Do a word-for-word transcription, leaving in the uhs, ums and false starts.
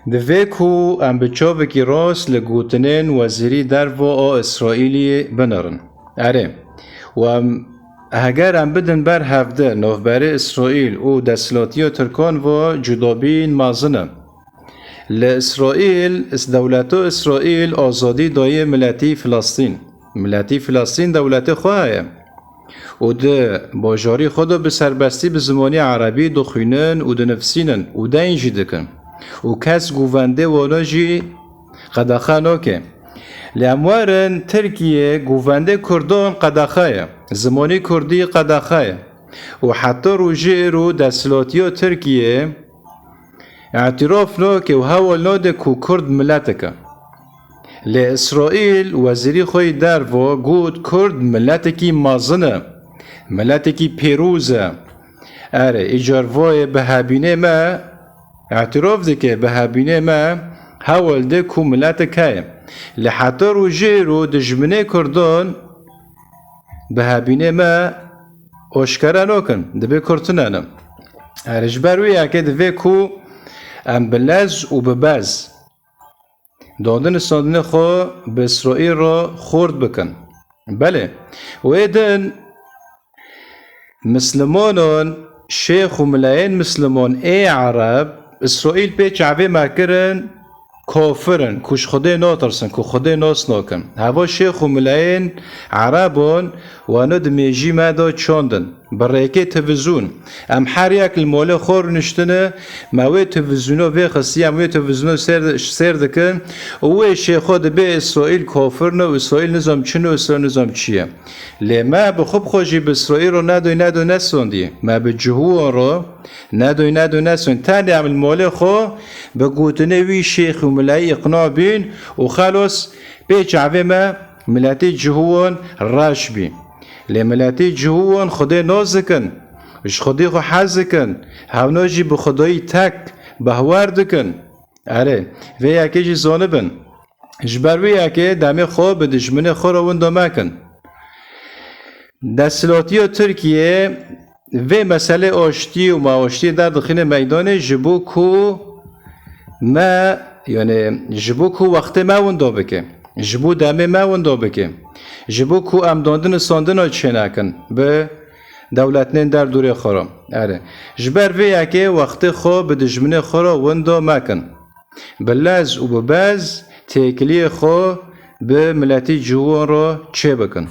Divê ku em bi çavekî rast li gotinên wezîrî derva a Îsraîlî binerin. Erê, û em heger em bidin ber hevdi navberê Îsraîl û desthilatiya Tirkan ve cudabîn mezin e. Li Îsraîl, dewleta Îsraîl azadî dayê miletî Filistîn. Miletî Filistîn dewletê xwe heye. Û di bajarî xwe de bi serbestî bi zimanê erebî dixwînin û dinivîsînin û deyn jî dikin. Û kes govendê wana jî qedexe nake. Lê em werin Tirkiye, govendê kurdan qedexe ye. Zimanê kurdî qedexe ye. Û heta rojê îro desthilatiya Tirkiye îtiraf nake û hewl nade ku kurd miletek e. Lê Îsraîl wezîrî xwe yî derva got, kurd miletekî mezin e, miletekî pêroz e. Erê, îcar voyê bi hebînê me îtiraf dike, bi hebînê me hewl de ku miletek heye. Lê heta rojê îro dijminê kurdan bi hebînê me aşkere nakin, dibê kurtine ne. Erê, ji ber wê yekê divê ku em bi lez û bi bez dandin û standinê xwe bi Îsraîl re xurt bikin. Belê, wê din Mislimanan, şêx û milayên misliman ê ereb, Îsraîl pê çavê me kirin, kafir in, ku ji Xwedê natirsin, ku Xwedê nas nakin. Heva şêx û milayên erebon wano di mêjî me de çandin. Bi rêkê televîzyon. Em her yek li malê xwe rûniştine, me wê televîzyona vêxistî, em wê televîzyona sêr, sêr dikin û wê şêxo dibê Îsraîl kafir ne û Îsraîl nizam çi ne û Îsraîl nizam çi ye. Lê me bi xwe bi xwe jî bi Îsraîl re nedoy nedo nesondî. Me bi cihû re nedoy nedo nesondî. Tenê em li malê xwe bi gotinê wî şêx û milayî îqna bîn û xelos pê çavê me miletê cihû reş bî. Lê miletê cihû Xwedê nas dikin, ji Xwedê xwe hez dikin, hevna jî bi Xwedayî tek behwer dikin. Erê, vê yekê jî zanibin. Ji ber wê yekê demê xwe bi dijminê xwe re winda mekin. Desthilatiya Tirkiye vê meselê aştî û me aştiyê derdixîne meydanê ji bo ku me, yani ji bo ku wextê me winda bike, ji bo demê me winda bike, ji bo ku em dandin û standina çênekin bi dewletnên derdorê xwe re. Erê, ji ber vê yekê wextê xwe bi dijminê xwe re winda mekin. Bi lez û bi bez têkiliyê xwe bi miletî cihûn re çêbikin.